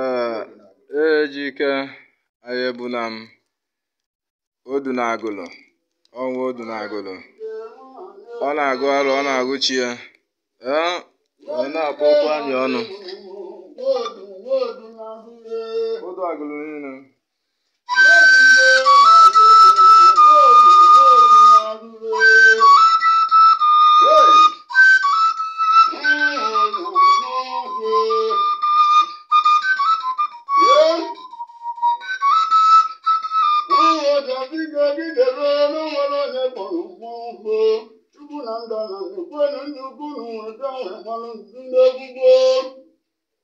Ee, Ejike Ayebunam Odunagụlụ, ọnwa Odunagụlụ. Ọ na-agụ arụ, ọ na-agụ chi ya. Ee, ọ na-akpọ okwu anyị ọnụ. Odu agụlụ niile.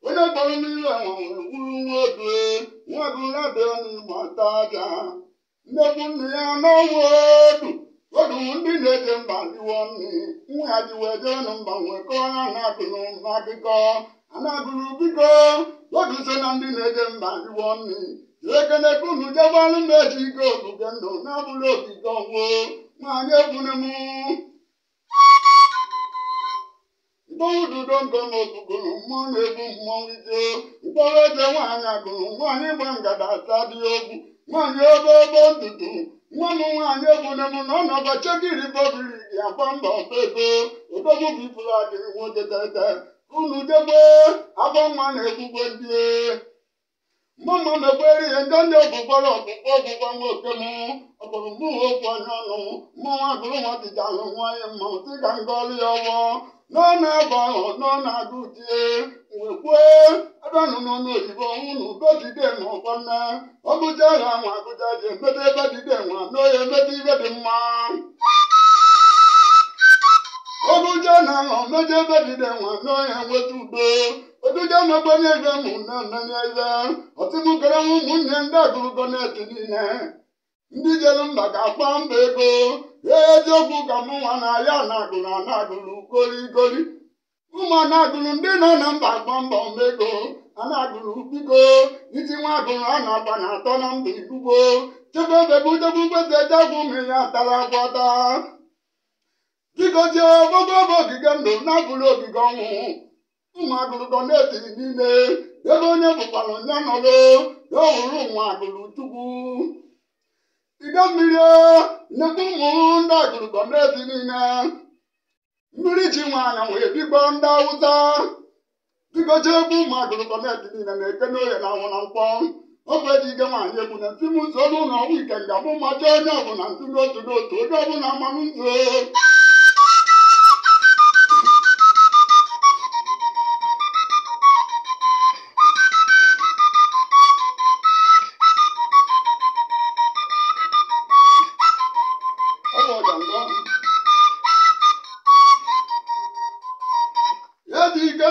Onye kpọrọ mmiri gwuru nwoke nwadụladị n'igbo ata aja nnekwu nne ya n'ọnwa odu odu ndị na-eje mba diwo nne nwa ya ji wee jee nụ mba nwee kọọ ya na-agụrụ n'akụkọ anagụrụ biko odu so na ndị na-eje mba diwo nne ekeneke unu jegbalụ m eji ike ogige ndụ na-abụrụ ogige ọnwụ nwaanyị egbune m mkpọrọ ududo nkọm okpukoro mmụọ na-egbu mmọnwụ ije mkpọrọ eze nwaanyị agụrụ nwaanyị gba ngada asa dị ogwu nwaanyị ebe ebe ntutu nwa m nwaanyị egbune m na ọ nọbachegiri bobiri gị agba mba ọba ego odogwu bipụrụ adịghị nwoke tete unu jegbe agba nwa na-egbugbe ndị mama mekwere ihe ndị ndị ọgwụgwọrọ ọgwụgwọ ọgwụgwọ nwoke m ọkpọrọ mụ okwu onye ọnụ mmọnwụ agụrụ nwa dịjalụ nwanyị mmanwụ dị ka ngọlụ ya ọwọ nọ na-aba ahụ nọ na-agụ tie wee kwue ebe nụ n'ọnụ oyibo unu gojide ma ọkwa nne ọgụja ha nwa agụja ji emebe ebe dide nwa n'oye emebe ibe dị mma ọgụja na ahụ meje ebe dide nwa n'oye nweta udo oduje mekwenye ibe mụ na-emenye ibe ọtịmụkere ụmụnne ndị agụrụgo na-eti niile ndị jelu mba ga-akpa mba ego eziokwu ka mụ nwa na ya na-agụrụ anagụrụ goligoli ụmụ anagụrụ ndị nọ na mba agba mbọ mego anagụrụ biko iti nwa agụrụ a na-agba na atọ na mba ibugo chebe ebebudebugbezedegwu mmiri atara agwata biko jee gbogbo bụ ogige ndụ na-abụrụ ogige ọnwụ ụmụ agụrụgọ na-eti niile ebe onye bụkwara onye nọrọ ya ọhụrụ nwa agụrụ chukwu ide mmiri nnekwu ụmụ ndị agụrụgọ na-eti niile mmiri ji nwaanyị wee bikpọ ndị awụsa biko chebe ụmụ agụrụgọ na-eti niile na-eke n'oye na anwụ na nkwọ ọbụ eji ike nwaanyị egwu na ntị m ụzọ n'ụlọ ọnwụ ike nga mụ macha onye ọbụla ntụ n'otu n'otu onye ọbụla mmanụ nzo. Ejike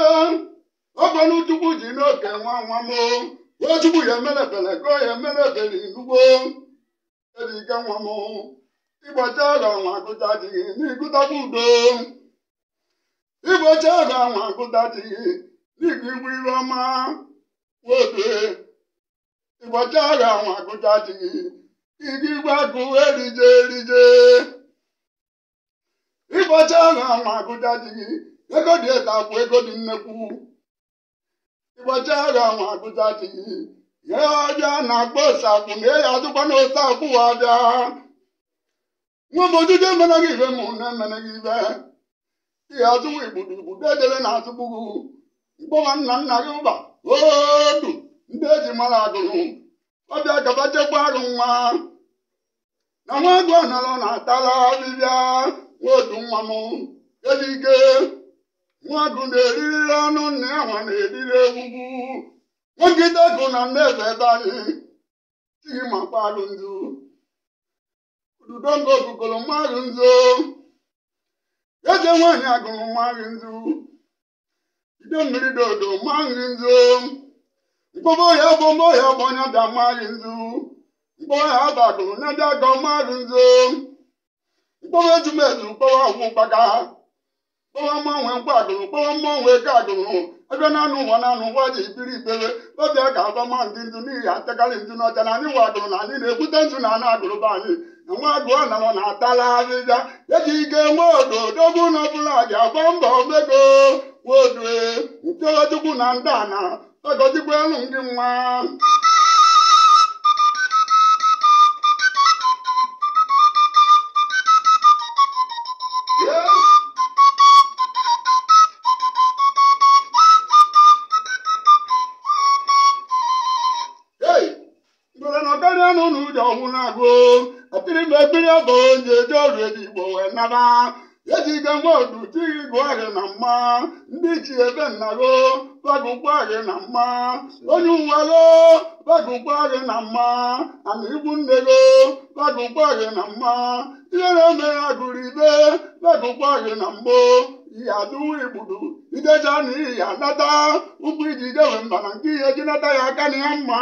ọgọnụ Chukwu ji n'oke nwa nwa m o Chukwu ya emelebele ka ya emelebele inugbo ejike nwa m ịgbacha agha nwa agụta dịghị n'ịgụtakwa udo ịgbacha agha nwa agụta dịghị n'ịgụ igwe ire ọma wodue ịgbacha agha nwa agụta dịghị ịgụ igwe agụ erije erije ịgbacha agha nwa agụta dịghị ego dị eta akwụ ego dị nnekwu ịgbacha agha nwa agụta dịghị ya ọbịa na-akpọ ose akwụ na ya azụkwa na ose akwụ ọbịa nwa m ojije emere gị ibe mụ na emere gị ibe ihe azụwa igbudu igbudu ejele na azụgbughu mkpọwa nna nna gị ụba odu ndị eji mara agụrụ ọbịa gaba chekwa arụ nwa na nwa agụ anarọ na-atala ọbịbịa nwaodu nwa m ejike nwa agụ na-eriri ọnụ nna ya nwa na-eriri egwugwu nwagide agụ na nne eze ebe anyị tighi ma kparụ nzu ududo nga okukoro mmadụ nzu eze nwaanyị agụrụ mmadụ nzu ide mmiri dodo mmadụ nzu mkpọbọ ya bụ mbọ ya bụ onye bịa mmadụ nzu mkpọbọ ya bụ agụrụ onye bịa gọ mmadụ nzu mkpọbọ ezumezu mkpọbọ ọgwụ mkpaka kpọwa mmanwe mkpa agụrụ kpọwa mmanwe eke agụrụ ebe na-anụ ụwa na-anụ ụwa ji ibiri ibere ọbịa ga-agba ma ndị nzu n'ihi atakarị nzu n'ọcha na anyị nwa agụrụ na anyị na-ekwute nzu na ana agụrụ be anyị na nwa agụ ọ nọrọ na-atala ahịhịa eji ike nwe odo odogwu na ọbụla ji agba mbọ mego nwodo nchọrọ chukwu na ndị ana Agọzikwa elu gị nwa. Yeah. Hey! Ngwere na ọkarịa n'ụlọ ụjọ ọhụrụ na-agụ atịrị m ekpiri ọgọ onye eje ọrụ eji igbo wee naba ejiga nwa odu tighi gụọ gị na mma ndị ichie ebe nnago bagụkwa gị na mma onye uwego bagụkwa gị na mma ana ikwu nne go bagụkwa gị na mma ihe na-eme ya gụrụ ibe bagụkwa gị na mgbo ihe adụwa igbudu ideja na iyi anata ụkwụ iji dewe mba na nke ihe ji nata ya aka na ya mma.